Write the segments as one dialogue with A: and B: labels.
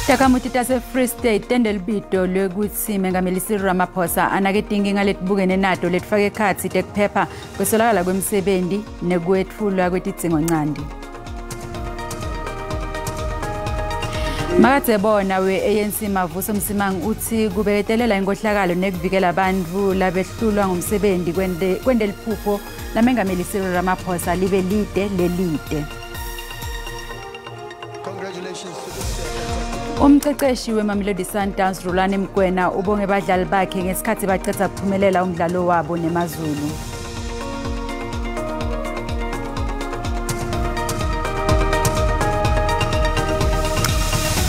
A: Takhamuti tase-Free State tente lubito lwekutsi Mengameli Cyril Ramaphosa anake tinkinga letibukene nato letifaka ekhatsi tekuphepha, kweswelakala kwemisebenti nekwetfulwa kwetidzingonchanti. Makadzebona we-ANC Mavuso Msimang utsi kubeketelela inkohlakalo nekuvikela bantfu labehlulwa ngumsebenti kwente liphupho laMengameli Cyril Ramaphosa libe lide lelide. Umqeqeshi weMamelodi Sundowns Rulani Mokwena ubonge badlali bakhe ngesikhathi bacedza kuphumelela umdlalo wabo neMazulu.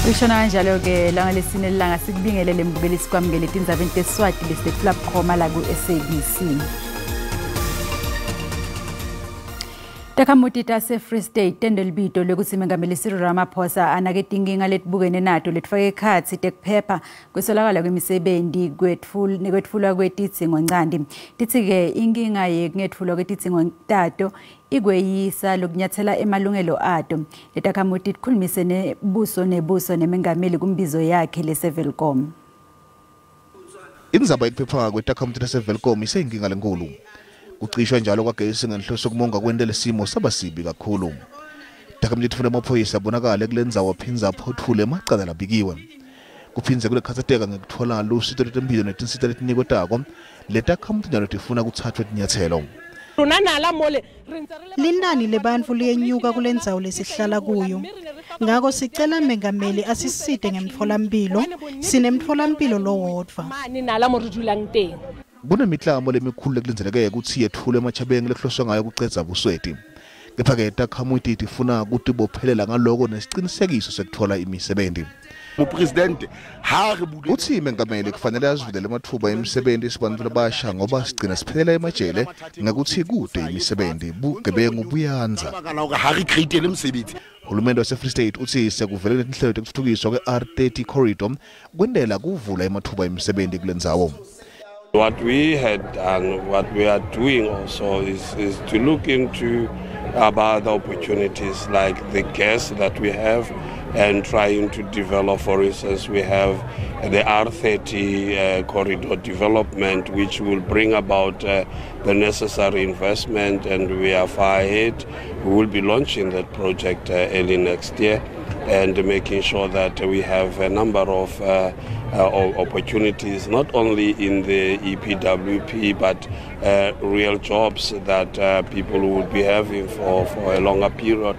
A: Lishona kanjalo-ke langa lesine lilanga sikubingelele mbukeli sikwamukele etindzabeni tesiswati lesiletfula bukhoma la ku-SABC. Takhamuti tase-Free State tente lubito lwekutsi Mengameli Cyril Ramaphosa anake tinkinga letibukene nato letifaka ekhatsi tekuphepha, kweswelakala kwemisebenti nekwetfulwa kwetidzingonchanti. Titsi-ke inkinga yekungetfulwa kwetidzingo tato ikweyisa lokunyatsela emalungelo ato. Letakhamuti tikhulumisene buso nebuso nemengameli kumbizo yakhe leseWelkom.
B: Indzaba yekuphepha kwetakhamuti taseWelkom iseyinkinga lenkulu. Kucishwa njalo kwagesi ngenhloso yokumonga kwente lesimo saba sibi kakhulu. Takhamuti tifuna emaphoyisa abonakale kule ndzawo aphindze aphothule emacala labikiwe. Kuphindze kulekhatsateka ngekutfola lusito lwetemphilo netinsita letiniketwako letakhamuti njalo tifuna kutsathwe tinyatselo.
C: Linani lebantfu liyenyuka kulendzawo lesihlala kuyo. Ngako sicela mengameli asisite ngemtfolamphilo, sinemtfolamphilo lowodvwa.
B: Kunemiklamo lemikhulu lekulindzeleke kutsi yetfulwe emachabeng lekuhloswe ngayo kucedza busweti. Kepha-ke takhamuti tifuna kutibophelela ngaloko nesicinisekiso sekutfola imisebenti. Utsi mengameli kufanele azivulele ematfuba emisebenti sibantfu labasha ngoba sigcina siphelela emajele ngekutsi kute imisebenti bugebengu buyandza. Hulumende wase-Free State utsi sekuvele netinhlelo tekutfutfukiswa kwe-R30 corridor kwentela kuvula ematfuba emisebenti kule ndzawo.
D: What we had done, what we are doing also is to look into about the opportunities like the gas that we have and trying to develop, for instance, we have the R30 corridor development, which will bring about the necessary investment, and we are far ahead. We will be launching that project early next year and making sure that we have a number of opportunities, not only in the EPWP, but real jobs that people would be having for a longer period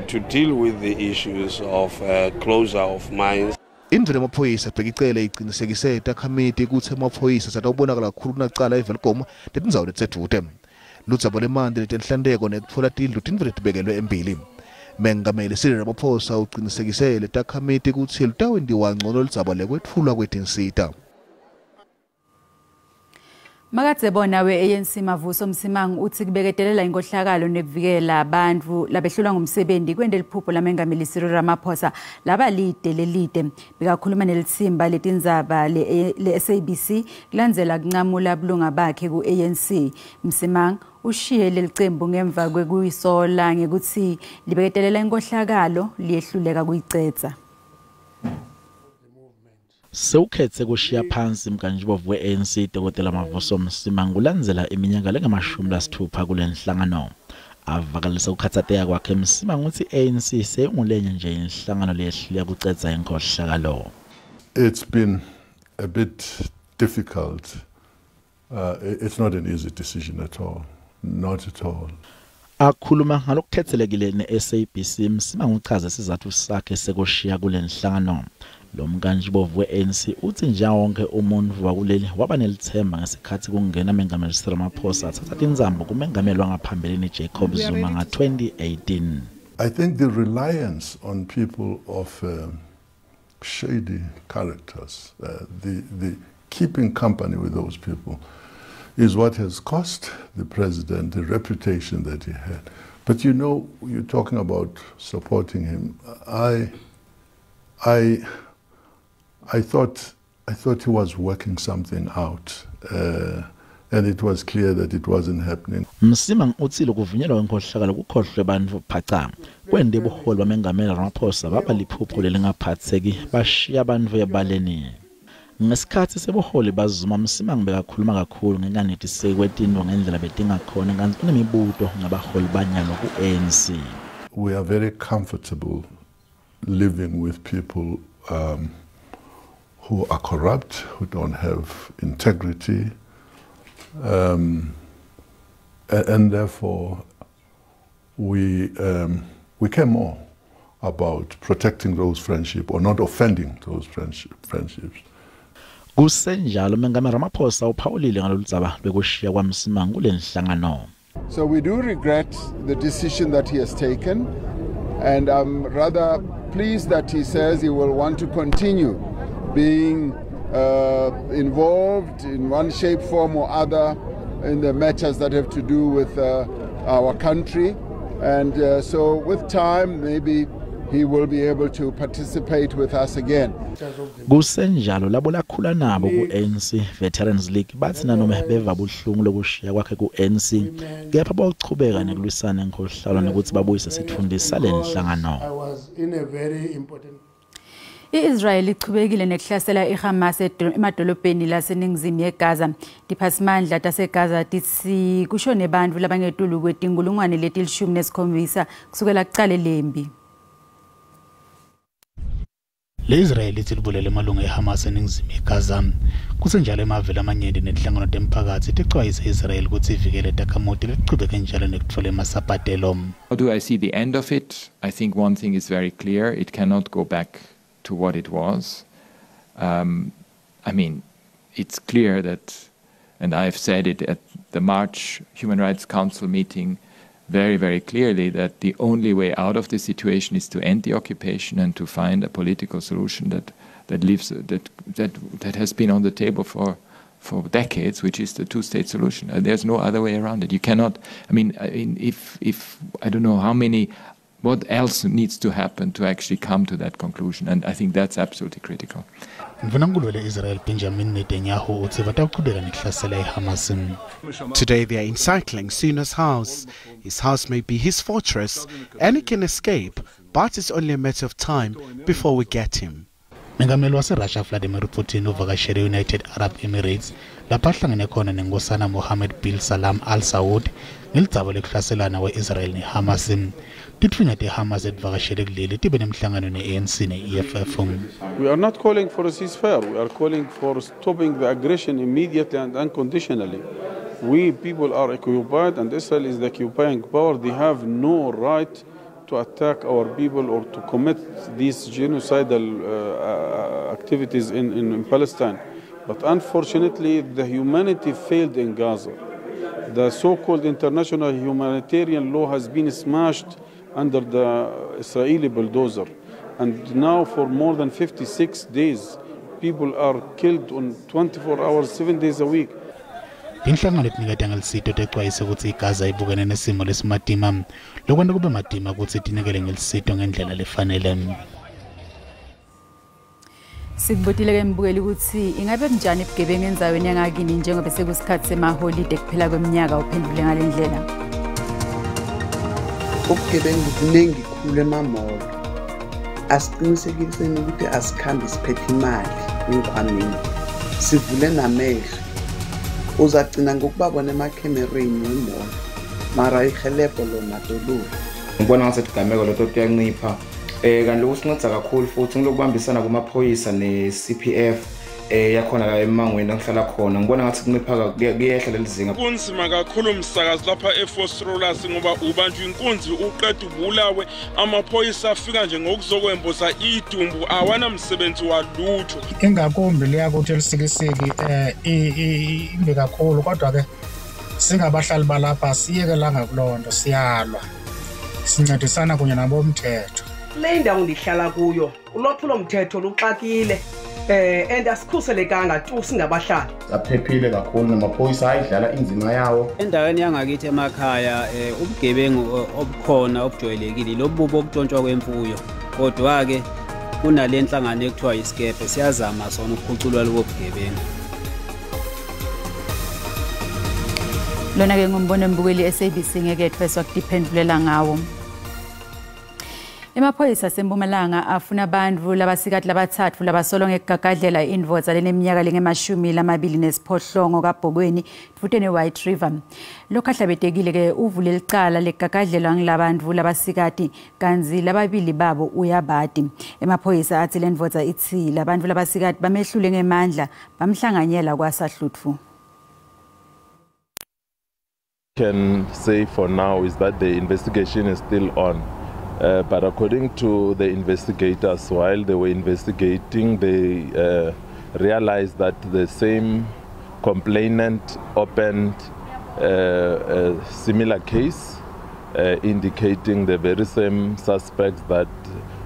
D: to deal with the issues of closure of mines.
B: Indvuna yemaphoyisa Bheki Cele icinisekise takhamiti kutsi emaphoyisa satawubonakala kakhulu kunacala eWelkom netindzawo letisedvute. Ludzaba lwemanti letenhlanteko nekutfola tindlu tintfo letibekelwe embili. Mengameli Cyril Ramaphosa ucinisekise letakhamiti kutsi lutawentiwa ngcono ludzaba lekwetfulwa kwetinsita.
A: Makadzebona we-ANC Mavuso Msimang utsi kubeketelela inkohlakalo nekuvikela bantfu labehlulwa ngumsebenti kwente liphupho lamengameli Cyril Ramaphosa laba lide lelide. Bekakhuluma nelitsimba letindzaba le-SABC kulandzela kuncamula bulunga bakhe ku-ANC. Msimang ushiye lelicembu ngemva kwekuyisola ngekutsi libeketelela inkohlakalo liyehluleka kuyicedza.
E: Sewukhetse kushiya phansi mkanjibovu we-ANC Dr. Mavuso Msimang kulandzela iminyaka lengama-60 kule nhlangano. Avakalisa ukukhatsateka kwakhe Msimang utsi ANC seyingulenye nje inhlangano leyehluleka kucedza inkohlakalo.
F: It's been a bit difficult. It's not an easy decision at all. Not at all.
E: Akhuluma ngalokukhetselekile ne-SABC Msimang uchaze isizathu sakhe sekushiya kule nhlangano. Lo mkanjibovu we-ANC utsi njengawonke umuntfu wakuleli waba nelithemba ngesikhatsi kungena Mengameli Cyril Ramaphosa atsatsa tintsambo kumengameli wangaphambilini Jacob Zuma nga-2018.
F: I think the reliance on people of shady characters, the keeping company with those people is what has cost the president the reputation that he had. But you know, you're talking about supporting him. I thought he was working something out, and it was clear that it wasn't happening.
E: Msimang uthi lokuvunyelwa kwenkhohlakalo kukhohlwe bantfu phaca kwente buholi bamengameli Ramaphosa baba liphupho lelingaphatheki bashiya bantfu ebaleni. Ngesikhatsi sebuholi baZuma, Msimang bekakhuluma kakhulu ngenganetiseki kwetintfo ngendlela betingakhona kantsi unemibuto ngabaholi banyalo ku-ANC.
F: We are very comfortable living with people who are corrupt, who don't have integrity, and therefore we care more about protecting those friendships or not offending those friendships.
E: Kusenjalo Mengameli Ramaphosa uphawulile ngaloludzaba lwekushiya kwaMsimang kulenhlangano.
G: So we do regret the decision that he has taken, and I'm rather pleased that he says he will want to continue being involved in one shape, form or other in the matters that have to do with our country. And so with time, maybe he will be able to participate with us again.
E: Kusenjalo labo lakhula nabo ku-ANC Veterans League bathi nanoma beva buhlungu lokushiya kwakhe ku-ANC kepha bawuchubeka nekulwisana enkhohlakalo nokuthi babuyise sitfundi salenhlangano.
A: I-Israel ichubekile nekuhlasela iHamas emadolobheni laseningizimu yeGaza. Tiphasimandla taseGaza titsi kushone bantfu labangetulu kwetinkulungwane leti-17 kusukela kucale lempi.
H: Le-Israel ithi libulele amalungu eHamas eningizimu yeGaza. Kusenjalo emaveli amanyenti nenhlangano temphakatsi ticwayise Israel kutsi ivikele takhamuti letichubeke njalo nekutfola emasapatelo.
I: How do I see the end of it? I think one thing is very clear. It cannot go back to what it was. I mean, it's clear that, and I've said it at the March Human Rights Council meeting very, very clearly, that the only way out of this situation is to end the occupation and to find a political solution that that that has been on the table for decades, which is the two-state solution. There's no other way around it. You cannot. I mean, if I don't know how many, what else needs to happen to actually come to that conclusion, and I think that's absolutely critical.
H: Ndvunankhulu le-Israel Benjamin Netanyahu utsi batawuchubeka nekuhlasela iHamas.
J: Today they are encircling Sinwar's house. His house may be his fortress and he can escape, but it's only a matter of time before we get him.
H: Mengameli waseRussia Vladimir Putin uvakashele United Arab Emirates lapho ahlangene khona nenkosana Mohammed bin Salam Al Saud ngelidzaba lekuhlaselana kwe-Israel neHamas. Titfunywa teHamas etivakashele kuleli tibe nemhlangano ne-ANC ne-EFF.
D: We are not calling for a ceasefire. We are calling for stopping the aggression immediately and unconditionally. We people are occupied and Israel is the occupying power. They have no right to attack our people or to commit these genocidal activities in Palestine. But unfortunately, the humanity failed in Gaza. The so-called international humanitarian law has been smashed under the Israeli bulldozer. And now for more than 56 days, people are killed on 24 hours, 7 days a week.
H: Tinhlangano letiniketa ngelisito tecwayise kutsi iGaza ibukene nesimo lesimatima lokwenta kube matima kutsi tinikele ngelisito ngendlela lefanele.
A: Sikubutile ke mbukeli kutsi ingabe kunjani ebugebengu endzaweni yangakini njengoba sekusikhatsi semaholide kuphela kweminyaka uphendvule ngale ndlela.
K: Ubugebengu buningi khulu emamall. Asiqinisekiseni ukuthi asikhambi siphethe imali enkhwameni. Sivule namehlo. Uzagcina ngokubabona emakhemereni wemall. Mara ihelebho lona dololo.
L: Ngibona ngathi igameko leto tiyancipha. Kanti lokusinceda kakhulu futhi ngilokubambisana kumaphoyisa ne-CPF yakhona la emangweni engihlala khona. Ngibona ngathi kuncipha kuyehla leli zinga.
M: Kunzima kakhulu umsakazi lapha eVosloorus ngoba ubanjwa inkunzi uqeda ubulawe, amaphoyisa afika nje ngokuzokwemboza idumbu awanamsebenzi walutho.
N: Ingakumbi liyakuthi elisikisiki imbi kakhulu, kodwa ke singabahlali balapha siyekelanga kuloo nto, siyalwa sincedisana kunye nabomthetho.
O: Le ndawo ndihlala kuyo ulwaphulomthetho luxakile and asikhuselekanga tu singabahlali.
P: Aphephile kakhulu namaphoyisa ayidlala inzima yawo.
Q: Endaweni yangakithi emakhaya ubugebengu obukhona obujwayelekile lobu bokutshontshwa kwemfuyo, kodwa ke kunale nhlangano ekuthiwa isikephe siyazama sona ukuphuculwa lobo bugebengu.
A: Lona-ke ngumbono embukeli SABC ngeke etfweswa kutiphendvulela ngawo. Emaphoyisa aseMpumalanga afuna bantfu labasikati labatsatfu labasolwa ngekugagadlela indvodza leneminyaka lengama-28 kaBhokweni dvute ne-White River. Lokhu ahlabetekile-ke uvule licala lekugagadlelwa ngilabantfu labasikati kantsi lababili babo uyabati. Emaphoyisa atsi lendvodza itsi labantfu labasikati bamehlule ngemandla bamhlanganyela kwasahlutfu.
R: Can say for now is that the investigation is still on. But according to the investigators, while they were investigating, they realized that the same complainant opened a similar case, indicating the very same suspects that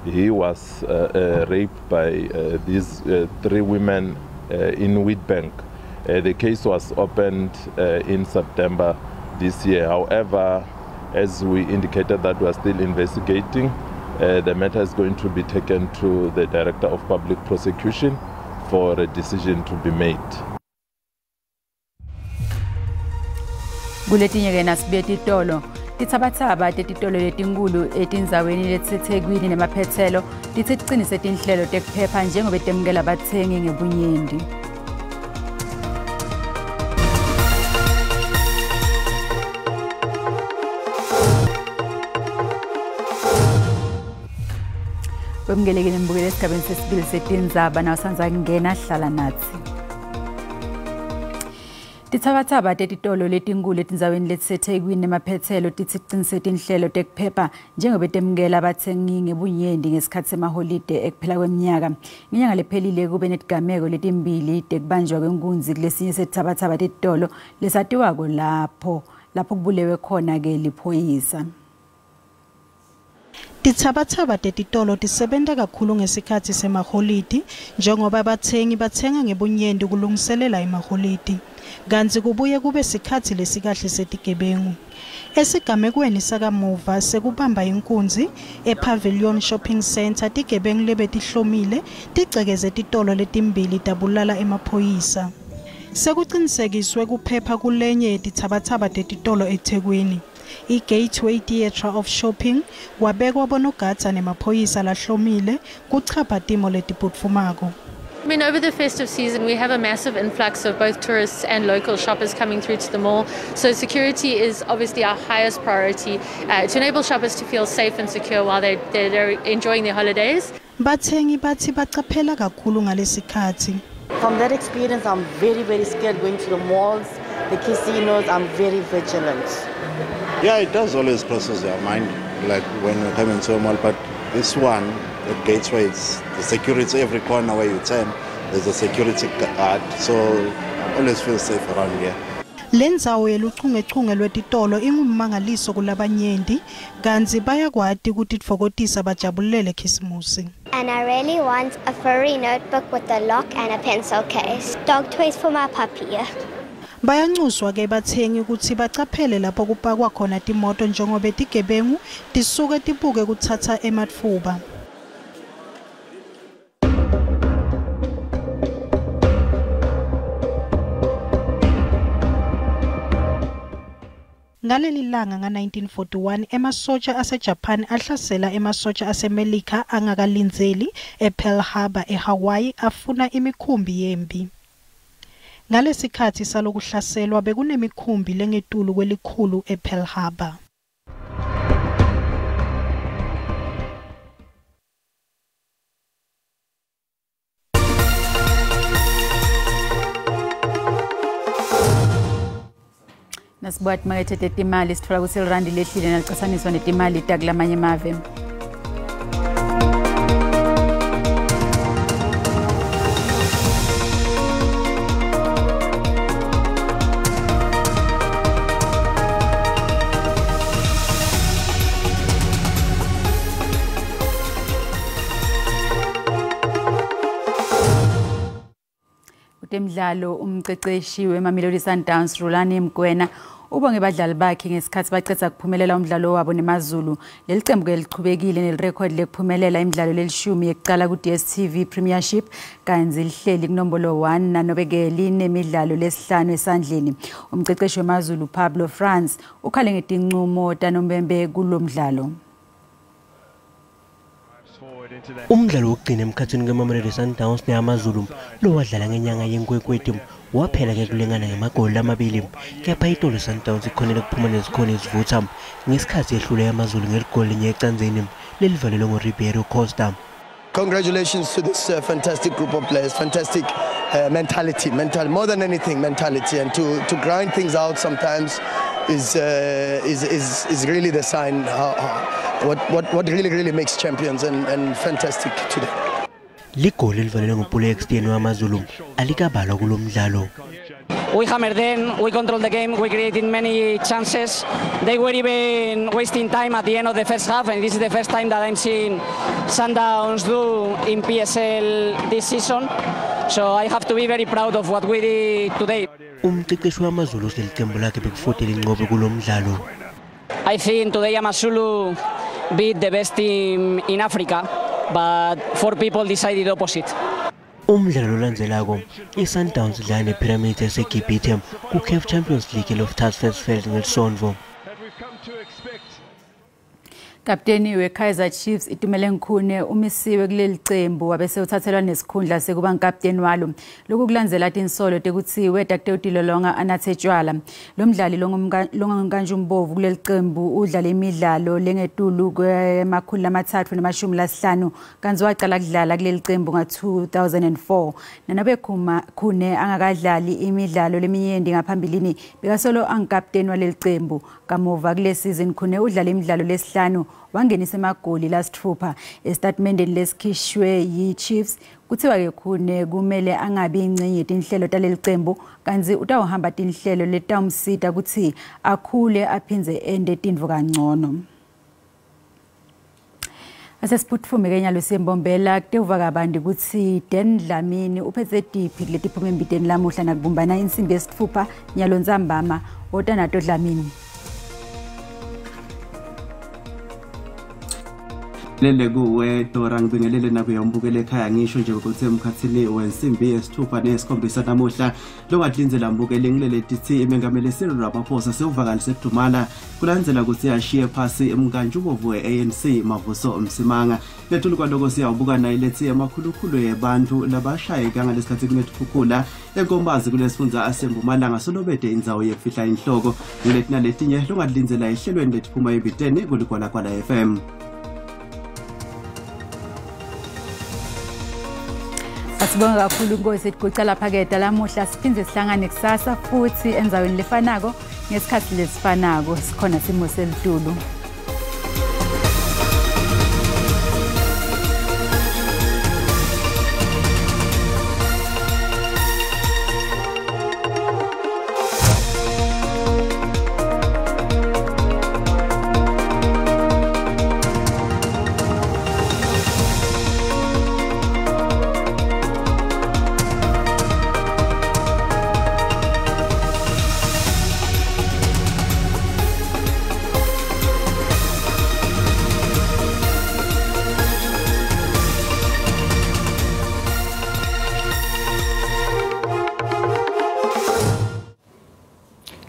R: he was raped by these three women in Witbank. The case was opened in September this year. However, as we indicated that we are still investigating, the matter is going to be taken to the Director of Public Prosecution for a decision to be made.
A: Kuletinye-ke nasibuye titolo titsabatsaba tetitolo letinkulu etindzaweni letiseThekwini nemaphetselo titsi ticinise tinhlelo tekuphepha njengobe temukela batsengi ngebunyenti. Wemukelekile mbukeli esigabeni sesibili setindzaba nawusandza kungena hlala natsi. Titsabatsaba tetitolo letinkulu etindzaweni letiseThekwini nemaphetselo titsi ticinise tinhlelo tekuphepha njengobe temukela abatsengi ngebunyenti ngesikhatsi semaholide ekuphela kweminyaka. Ngenyanga lephelile kube netigameko letimbili tekubanjwa kwenkunzi kulesinye setitsabatsaba tetitolo lesatiwako lapho kubulewe khona-ke liphoyisa.
C: Titsabatsaba tetitolo tisebenta kakhulu ngesikhatsi semaholidi njengoba batsengi batsenga ngebunyenti kulungiselela emaholidi. Kantsi kubuye kube sikhatsi lesikahle setigebengu. Esigamekweni sakamuva sekubamba inkunzi ePavilion Shopping Centre tigebengu lebetihlomile tigcekeze titolo letimbili tabulala emaphoyisa. Sekucinisekiswe kuphepha kulenye yetitsabatsaba tetitolo eThekwini. I-Gateway Theatre of Shopping wabekwa bonogadza nemaphoyisa lahlomile kuchapha timo letiphutfumako.
S: I mean, over the festive season, we have a massive influx of both tourists and local shoppers coming through to the mall. So security is obviously our highest priority to enable shoppers to feel safe and secure while they're enjoying their holidays.
C: Bathengi bathi bacaphela kakhulu ngalesikhatsi.
T: From that experience, I'm very, very scared going to the malls, the casinos. I'm very vigilant.
U: Yeah, it does always crosses your mind, like when you come into a mall, but this one, the Gateway, it's the security, every corner where you turn, there's a security guard, so I always feel safe around here.
C: Lendzawo yeluchungechunge lwetitolo ingummangaliso kulabanyenti kantsi bayakwati kutitfokotisa bajabulele Khisimusi.
V: And I really want a furry notebook with a lock and a pencil case. Dog toys for my puppy.
C: Bayancuswa ke bathengi kutsi bacaphele lapho kupakwa khona timoto njengobe tigebengu tisuke tibuke kutsatsa ematfuba. Ngaleli langa nga-1941 emasotsha aseJapan ahlasela emasotsha aseMelika angakalindzeli ePearl Harbor eHawaii afuna imikhumbi yempi. Ngalesikhatsi salokuhlaselwa bekunemikhumbi lengetulu kwelikhulu ePearl Harbor.
A: Nasibuka timakethe tetimali sitfola kutsi lirandi lehlile nalicatsaniswa netimali takulamanye emave. Kutemidlalo umceceshi weMamelodi Sundowns Rulani Mokwena Ubonge badlali bakhe ngesikhathi bacetha kuphumelela umdlalo wabo neMazulu. Leli qembu ke lichubekile nelirekhodi lekuphumelela imidlalo lelishumi yekucala ku-DStv Premiership kanti lihleli kunombolo 1 nanobe-ke linemidlalo lesihlanu esandleni. Umqeqeshi weMazulu Pablo Franz ukhale ngetincumo tanombembe kulo mdlalo.
B: Umdlalo wokugcina emkhathini kweMamelodi Sundowns neAmaZulu lo wadlala ngenyanga yeNkwenkweti waphela ngekulingana ngemagoli amabili, kepha itolo Sundowns ikhonile ukuphuma nezikhoni ezivutha ngesikhathi yehlule AmaZulu ngeligoli linye ecanzeni lelivalelwe nguRibeiro Costa.
F: Congratulations to this fantastic group of players, fantastic mentality, more than anything mentality, and to grind things out sometimes is really the sign what really makes champions, and fantastic today.
B: Ligoli elivalelwe nguPule Eksteen wamaZulu alikabalwa kulo mdlalo.
W: We hammered them, we controlled the game, we created many chances. They were even wasting time at the end of the first half, and this is the first time that I'm seeing Sundowns do in PSL this season. So I have to be very proud of what we did today.
B: Umqeqeshi wamaZulu uselicembu lakhe bekufotela inqobe kulo mdlalo.
W: I think today AmaZulu beat the best team in Africa, but 4 people decided opposite.
B: Umdlalo olandzelako iSundowns idlala nePyramids yaseGibhithe ku-CAF Champions League eLoftus Versfeld ngelisonto.
A: Kapteni weKaizer Chiefs Itumeleng Khune umisiwe kuleli cembu wabese uthathelwa nesikhundla sekuba ngukapteni walo. Lokhu kulandzela tinsolo tekutsi wedakte utilolonga anathe tshwala. Lo mdlali longuNkantshubovu kuleli cembu udlale imidlalo lengetulu kwe-350 kanti wacala kudlala kuleli cembu nga-2004. Nanobe Khune angakadlali imidlalo leminyenti ngaphambilini bekasolo angukapteni waleli cembu. Kamuva kule season Khune udlale imidlalo lesihlanu wangenisa emagoli lasithupha. Esitatimendeni lesikhishwe yi-Chiefs kuthiwa ke Khune kumele angabi ingcenye yetinhlelo taleli cembu kanti utawuhamba tinhlelo letawumsita kutsi akhule aphindze ende tintfo kangcono. Asesiphutfume ke nyalo siyembombela kutewuva kabanti kutsi Dan Dlamini uphetse tiphi kuletiphuma embiteni lamuhla nakubumbana insimbi yesitfupha nyalo ntsambama. Wota nato Dlamini.
X: Lele kuwe Dora, ngibingelele nakuye umbukele ekhaya. Ngisho nje ukuthi emkhathini wensimbi yesithupha nesikhombisa namuhla longalindzela mbukele ngilele tithi imengameli Cyril Ramaphosa sewuvakalise kudumala kulandzela kutsi ashiye phasi umkantshubovu we-ANC Mavuso Msimanga. Ngetulu kwaloko siyawubuka nayo lethi emakhulukhulu yebantu labashayeka ngalesikhathi kunetikhukhula eNkombazi kulesifundza aseMpumalanga solobede indzawo yekufihla inhloko. Ngileti naletinye longalindzela ehlelweni letiphuma embiteni kuLigwalagwala FM.
A: Asibonga kakhulu Nkosi iguca lapha ke lamuhla, siphindze sihlangane kusasa futhi endzaweni lefanako ngesikhathi lesifanako. Sikhona simo selitulu.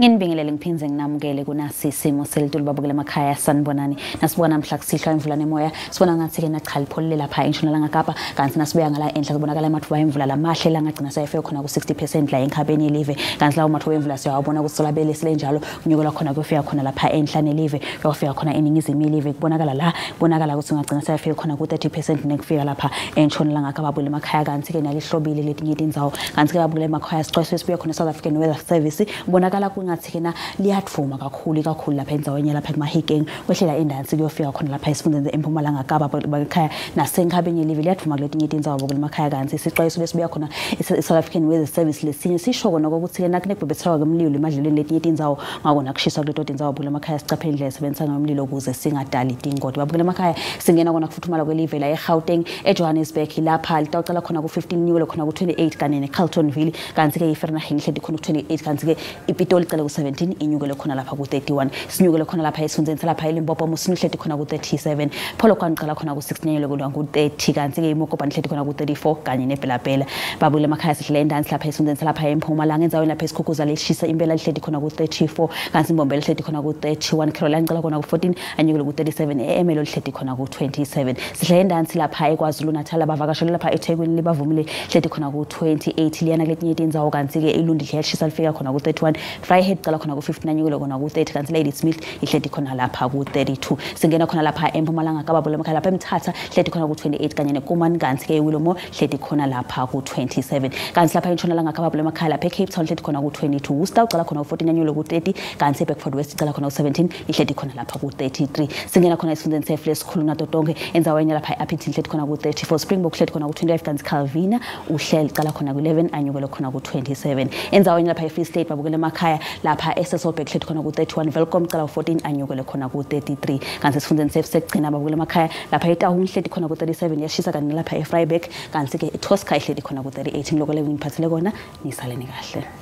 Y: Nginibingelele ngiphindze nginamukele kunasi simo selitulu babukele emakhaya. Sanibonani. Nasibona namhla kusihlwa imvula nemoya, sibona ngathi ke nacha lipholile lapha entshonalanga Kapa, kanti nasibuya ngala enhla kubonakala amathuba emvula lamahle langagcina sayifike khona ku-60% la enkhabeni yelive, kanti lawo mathuba emvula siyawabona kusolabele silenjalo kunyukela khona kuyofika khona lapha enhla nelive, kuyofika khona eningizimu yelive. Kubonakala la kubonakala ukuthi ungagcina sayifike khona ku-30% nekufika lapha entshonalanga Kapa babukele emakhaya, kanti ke nalihlobile letinye tindzawo. Kanti ke babukele emakhaya sixwayiswe sibuya khona South African Weather Service, kubonakala kungathi liyadvuma kakhulu kakhulu lapha endzaweni lapha kuMahikeng kwehlela endansi kuyofika khona lapha esifundeni eMpumalanga Kapa ekhaya nasenkhabeni yelive liyadvuma kuletinye tindzawo emakhaya. Kanti isixwayiso lesibuya khona i-South African Weather Service lesinye sisho kona ukuthi ke nakunekubhebhetheka kwemlilo emadlelweni letinye tindzawo ngakona kushiswa kuleto tindzawo babukele emakhaya. Sicaphele indlela esebenzisa ngayo umlilo ukuze singadali tingoti babukele emakhaya. Singena kona kufuthumala kwelive la eGauteng, eJohannesburg lapha litawucala khona ku-15 nyulo khona ku-28 kanye neCarltonville, kanti ke iVereeniging ihleli khona ku-28, kanti ke iPitoli icale ku-17 inyukele khona lapha ku-31. Sinyukele khona lapha esifundzeni salapha eLimpopo, Musina ihleti khona ku-37, Polokwane icala khona ku-16 inyukele ku-30, kanti-ke iMokopane ihleti khona ku-34 kanye neBelabela. Babuyele emakhaya sihlele endansi lapha esifundzeni salapha eMpumalanga, endzaweni lapha eSikhukhuza leshisa impela lihleti khona ku-34, kanti Mbombela lihleti khona ku-31, Caroline icala khona ku-14 anyukele ku-37, e-Ermelo lihleti khona ku-27. Sihlele endansi lapha eKwaZulu Natal, abavakashele lapha eThekwini libavumile lihleti khona ku-28, liyana kuletinye tindzawo, kanti-ke iLundi liyashisa lifika khona ku-31, Vryheid icala khona ku-15 anyukele khona ku-30, kanti Ladysmith ihleti khona lapha ku-32. Singena khona lapha eMpumalanga kababule emakhaya lapha eMthatha hleti khona ku-28 kanye neKumani, kanti-ke iWillowmore hleti khona lapha ku-27. Kanti lapha eNtshonalanga kababule emakhaya lapha eCape Town hleti khona ku-22, Worcester ucala khona ku-14 anyukele ku-30, kanti eBedford West icala khona ku-17 ihleti khona lapha ku-33. Singena khona esifundeni sefu lesikhulu nato tonke endzaweni lapha e-Upington hleti khona ku-34, Springbok hleti khona ku-25, kanti Calvina uhleli cala khona ku-11 anyukele khona ku-27. Endzaweni lapha e-Free State babukele emakhaya lapha eSasolburg hleti khona ku-31, Welkom cala ku-14 anyukele khona ku-33. Kanti esifundeni sefu sekugcina babukele emakhaya lapha eTaung hleti khona ku-37 yashisa, kanti lapha eVryburg, kanti-ke eTosca ihleti khona ku-38. Ngiloko le ngiphathele kona, nisaleni kahle.